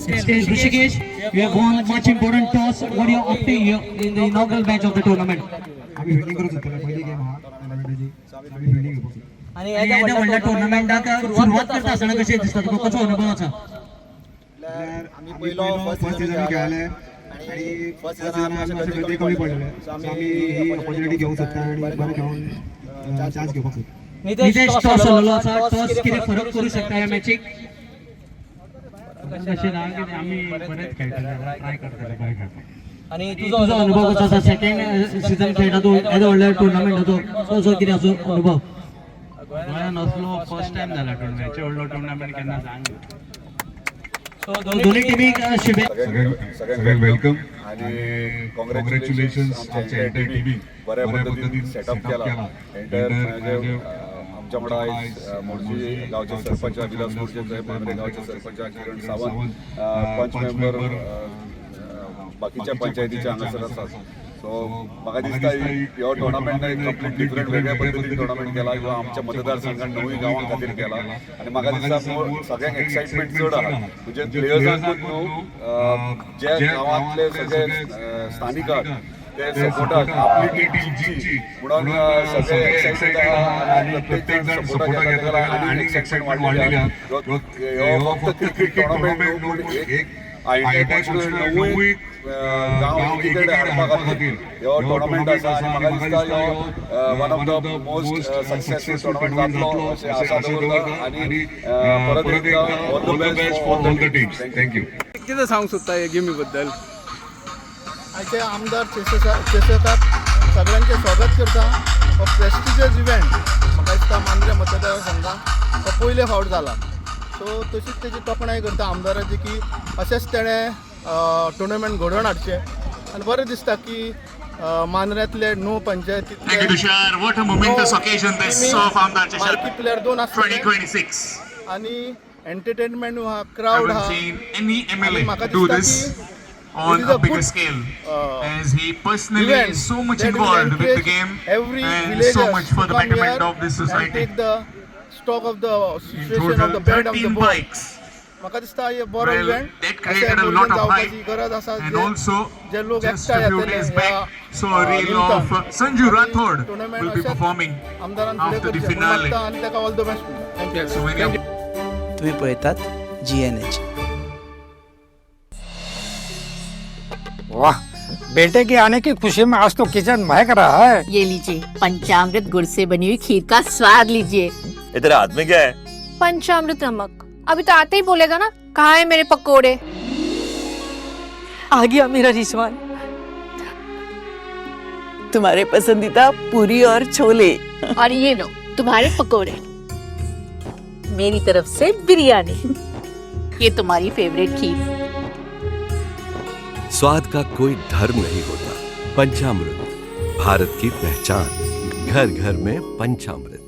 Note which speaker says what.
Speaker 1: Rishikesh, you have won much important toss. What are you opting here in the inaugural match of the tournament?
Speaker 2: आमी fielding करूंक सोदताले. पयली game आहा टुर्नामेंटाची, आमी fielding घेवपाक सोदता.
Speaker 1: आणि येद्या व्हडल्या टुर्नामेंटाक सुरवात करता आसतना कशें दिसता तुका? कसो अनुभव आसा?
Speaker 2: म्हणल्यार आमी पयलो फर्स्ट सिजन खेळले आणि फर्स्ट सिजनान आमी मातशे गती कमी पडलेले, सो आमी ही ऑपॉर्च्युनिटी घेवंक सोदता आनी बरें खेळून चान्स घेवपाक सोदता.
Speaker 1: नितेश, टॉस जाल्लो आसा. टॉस कितें फरक करू शकता ह्या मॅचीक?
Speaker 3: तशें ना कितें, आमी बरेंच खेळटले, ट्राय करतले बरें खेळपाक.
Speaker 1: आणि तुजो अनुभव कसो आसा? सेकंड सीझन खेळटा तूं येदो व्हडल्या टुर्नामेंटाचो, कसो कितें आसो अनुभव?
Speaker 3: गोंयान असलो फर्स्ट टायम जाला टुर्नामेंट, व्हडलो टुर्नामेंट केन्ना जावंक ना.
Speaker 1: दोन्ही टिमीक शुभेच्छा.
Speaker 4: सगळ्यांक welcome आणि कॉंग्रॅच्युलेशन्स आमच्या एंटायर टिमीक, बऱ्या पद्दतीन सेटअप केला एंटायर. म्हणजे आमच्या वांगडा आयज मोरजी गांवचे सरपंच विलास मोरजे साहेब, मांद्रे गांवचे सरपंच किरण सावंत, पंच मेंबर, बाकीच्या पंचायतीचे हांगासर आसात. सो म्हाका दिसता ह्यो टुर्नामेंट एक कंप्लीट डिफरंट, वेगळ्या पद्दतीन टुर्नामेंट केला किंवा आमच्या मतदारसंघात णवूय गांवां खातीर केला आनी म्हाका दिसता सगळ्यांक एक्सायटमेंट चड आहा. म्हणजे प्लेयर्सांकूच न्हू, जे गांवांतले सगळे स्थानिक आहात ते सपोर्टाक, आपली टीम जिंकची म्हणून सगळे एक्सायटेड आहा आनी प्रत्येक जाण सपोर्टाक येता आनी एक्सायटमेंट वाडलेली आहा. ह्यो फक्त क्रिकेट टुर्नामेंट न्हू, पूण एक आयटीआय णवूय गांव एकीकडेन हाडपा खातीर ह्यो टुर्नामेंट आसा आनी म्हाका दिसता ह्यो one of the most successful tournament जातलो अशें आशा दवरता आनी परत एकदां all the best for all the teams. Thank you.
Speaker 5: कितें सांगूंक सोदता हे गेमी बद्दल?
Speaker 6: आयचे आमदार चेसकाक सगळ्यांचें स्वागत करता. हो प्रेस्टिजियस इव्हेंट म्हाका दिसता मांद्रे मतदारसंघात हो पयले फावट जाला. सो तशीच तेजी तोखणाय करता आमदाराची की अशेंच तेणें टुर्नामेंट घडोवन हाडचें आनी बरें दिसता की मांद्र्यांतले णव पंचायतींतले
Speaker 7: Thank you, Tushar. What a momentous occasion this of Amdar Chashak
Speaker 6: marquee player दोन आसतले
Speaker 7: 2026.
Speaker 6: आनी एंटरटेनमेंट आहा,
Speaker 7: I
Speaker 6: crowd
Speaker 7: haven't
Speaker 6: आहा.
Speaker 7: seen any
Speaker 6: आणि
Speaker 7: MLA
Speaker 6: म्हाका
Speaker 7: do
Speaker 6: दिसता
Speaker 7: this
Speaker 6: की
Speaker 7: on
Speaker 6: it is
Speaker 7: a
Speaker 6: a
Speaker 7: bigger
Speaker 6: good,
Speaker 7: scale, as he personally
Speaker 6: event
Speaker 7: is so much
Speaker 6: that will
Speaker 7: involved with the
Speaker 6: encourage
Speaker 7: game
Speaker 6: every
Speaker 7: and so
Speaker 6: villagers
Speaker 7: much for
Speaker 6: to
Speaker 7: the
Speaker 6: come
Speaker 7: betterment
Speaker 6: here
Speaker 7: of this
Speaker 6: and
Speaker 7: society.
Speaker 6: Take the stock of the
Speaker 7: In
Speaker 6: situation of
Speaker 7: total,
Speaker 6: the bad of the
Speaker 7: 13
Speaker 6: ball.
Speaker 7: bikes.
Speaker 6: म्हाका दिसता हे बरो
Speaker 7: Well,
Speaker 6: event
Speaker 7: that created a lot of
Speaker 6: जावपाची
Speaker 7: hype.
Speaker 6: गरज आसा.
Speaker 7: And also,
Speaker 6: जे लोक
Speaker 7: just
Speaker 6: एकठांय
Speaker 7: a few
Speaker 6: येतले
Speaker 7: days
Speaker 6: ह्या,
Speaker 7: back, saw a reel
Speaker 6: निमतान.
Speaker 7: of Sanju
Speaker 6: आणि
Speaker 7: Rathod
Speaker 6: tournament
Speaker 7: will be
Speaker 6: अशाच
Speaker 7: performing
Speaker 6: आमदारान फुडें
Speaker 7: after the
Speaker 6: करचें म्हूण
Speaker 7: finale.
Speaker 6: मागता आनी ताका ऑल the best म्हणटा. Thank you.
Speaker 7: So many of
Speaker 8: तुम्ही पळयतात जीएनएच.
Speaker 9: वाह, बेटे के आने की खुशी में आज तो किचन महक रहा है.
Speaker 10: ये लीजिए, पंचामृत गुड़ से बनी हुई खीर का स्वाद लीजिए.
Speaker 11: इधर हाथ में क्या है?
Speaker 12: पंचामृत नमक. अभी तो आते ही बोलेगा ना, कहाँ है मेरे पकोड़े?
Speaker 10: आ गया मेरा रिजवान.
Speaker 8: तुम्हारे पसंदीदा पूरी और छोले.
Speaker 10: और ये लो तुम्हारे पकोड़े, मेरी तरफ से बिरयानी, ये तुम्हारी फेवरेट खीर.
Speaker 11: स्वाद का कोई धर्म नहीं होता. पंचामृत, भारत की पहचान. घर घर में पंचामृत.